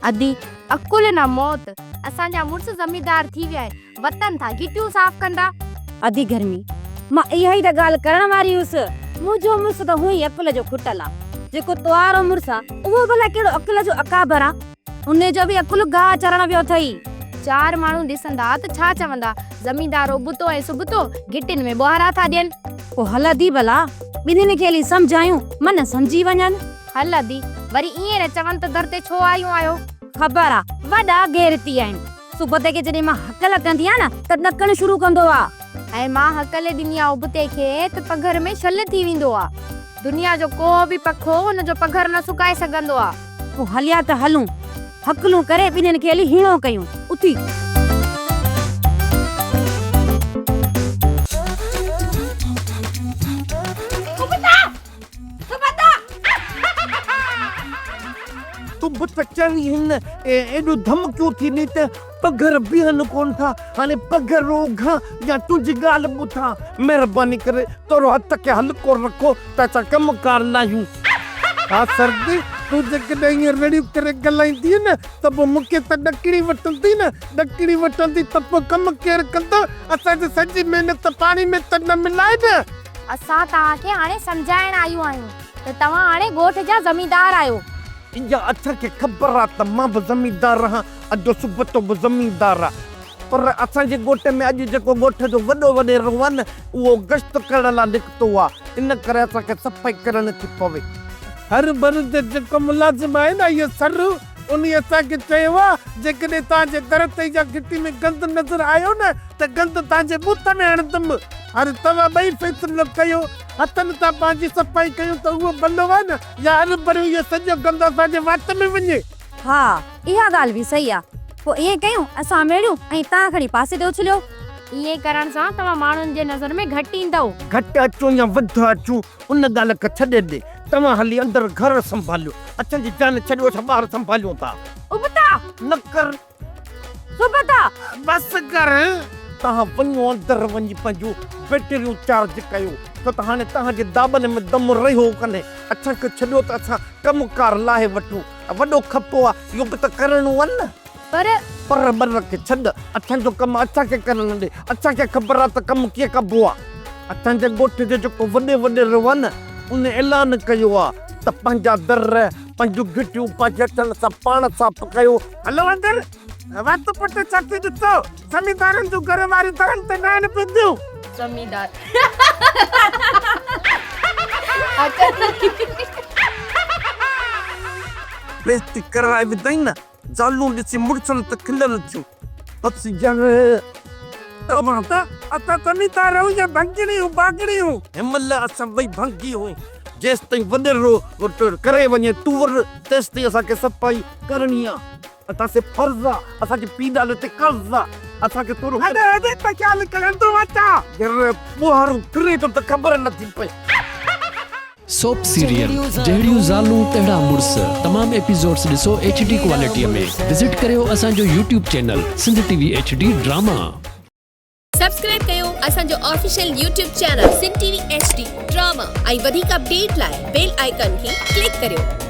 ادي، عقل نه موت، اسان جا مڙس زميندار ٿي ويا آهن، وتن ٿا گهٽيون صاف ڪندا. ادي گرمي، مان اها ئي ته ڳالهه ڪرڻ واري هيس، منهنجو مڙس ته هونئن ئي عقل جو کٽل آ، جيڪو توهارو مڙس آ، اهو ڀلا ڪهڙو عقل جو اڪابر آ، انهي جو به عقل گاهه چرڻ ويو اٿئي. چار ماڻهو ڏسندا ته ڇا چوندا، زميندار ابتو ۽ سبتو گهٽين ۾ ٻوهارا ٿا ڏين. پوء هل ادي ڀلا، ٻنهين کي هلي سمجهايون، من سمجهي وڃن. هل ادي، وري ائين نه چون ته در تي ڇو آيون آهيو؟ خبر آ، وڏا غيرتي آهن. صبح کي جڏهن مان هڪل ڪندي آهيان نه ته ڏڪڻ شروع ڪندو آ. ۽ مان هڪل ڏني آ ابتي کي ته پگهر ۾ شل ٿي ويندو آ. دنيا جو ڪو به پکو ان جو پگهر نه سڪائي سگهندو آ. پوء هليا ته هلون. هڪلون ڪري ٻنهين کي هلي هيڻو ڪيون. اٿي. ابتا! تون به ته چوين هن ايڏو ڌمڪيون ٿي ڏين ته پگهر بيهن ڪونه ٿا. هاڻي پگهر اگهان يا تنهنجي ڳالهه ٻڌان. مهرباني ڪري ٿورو هٿ کي هلڪو رکو ته اسان ڪم ڪار لاهيون. ها سردي، تون جيڪڏهن ائين رڙيون ڪري ڳالهائيندينء نه ته پوء مون کي ته ڏڪڻي وٺندي نه. ڏڪڻي وٺندي ته پوء ڪم ڪير ڪندو؟ اسان جي سڄي محنت پاڻي ۾ ته نه ملائي نه. اسان توهان کي هاڻي سمجهائڻ آيون آهيون ته توهان هاڻي ڳوٺ جا زميندار آهيو. اها اسان کي خبر آ ته مان به زميندار آهان، اڄ سبتو به زميندار آ. پر اسان جي ڳوٺ ۾ اڄ جيڪو ڳوٺ جو وڏو وڏيرو آ نه، اهو گشت ڪرڻ لا نڪتو آ، ان ڪري اسان کي صفائي ڪرڻ ٿي پوي. هر بر جو جيڪو ملازم آهي نه اهو سر، انهي اسان کي چيو آ، جيڪڏهن توهان جي در تي يا گهٽي ۾ گند نظر آيو نه ته گند توهان جي ٻوٿ ۾ هڻندم. هاڻي توهان ٻئي فيصلو ڪيو، هٿن سان پنهنجي صفائي ڪيون ته اهو ڀلو آهي نه يا هروڀرو اهو سڄو گند اسان جي وات ۾ وڃي. ها، اها ڳالهه به صحيح آ. پوء ائين ڪيون، اسان ميڙيون ۽ توهان کڻي پاسي تي اڇليو. ائين ڪرڻ سان توهان ماڻهن جي نظر ۾ گهٽ ايندؤ. گهٽ اچون يا وڌ اچون، ان ڳالهه کي ڇڏي ڏي. توهان هلي اندر گهر سنڀاليو. اسان جي جان ڇڏيو، اسان ٻاهر سنڀاليون ٿا. ابتا! نه ڪر. سبتا! بس ڪر. توهان وڃو اندر وڃي پنهنجون بيٽريون چارج ڪيو، ڇو ته هاڻي توهان جي داٻن ۾ دم رهيو ڪونهي. اسان کي ڇڏيو ته اسان ڪم ڪار لاهي وٺون. وڏو کپو آ، اهو به ته ڪرڻو آ نه. پر. پر ٻر کي ڇڏ، اسان جو ڪم اسان کي ڪرڻ ڏي. اسان کي خبر آ ته ڪم ڪيئن ڪبو آ. اسان جي ڳوٺ جو جيڪو وڏي وڏيرو آ نه، ان اعلان ڪيو آ ته پنهنجا در، پنهنجون گهٽيون پنهنجي هٿن سان پاڻ صاف ڪيو. هلو اندر، وات پٽ ڇا ٿي ڏسو، زميندارن جون گهر واريون درن تي ناهن پينديون. زميندار. بيعزتي ڪرائي وڌائين نه، زالون ڏسي مڙسن ته کلن ٿيون. بس يار. توهان ته اسان زميندار آهيون يا ڀنگڻي هون باگڻي هون. هن مهل اسان ٻئي ڀنگي هون. جيستائين وڏيرو ڪري وڃي تور، تيستائين اسان کي صفائي ڪرڻي آ. اسان تي فرض آ، اسان جي پيء ڏاڏي تي قرض آ، اسان کي ٿورو. هڏي هڏي ته خيال ڪرندو اچان. يار ٻوهارو ڦري ٿو ته خبر نه ٿي پئي. سوپ سيريل جهڙيون زالون تهڙا مڙس تمام ايپيسوڊس ڏسو ايڇ ڊي ڪوالٽي ۾ وزٽ ڪريو اسان جو YouTube channel Sindh T V H D drama. Subscribe ڪيو اسان جو official YouTube channel Sindh T V H D drama ۽ وڌيڪ اپڊيٽ لاء بيل آئيڪان کي ڪلڪ ڪريو.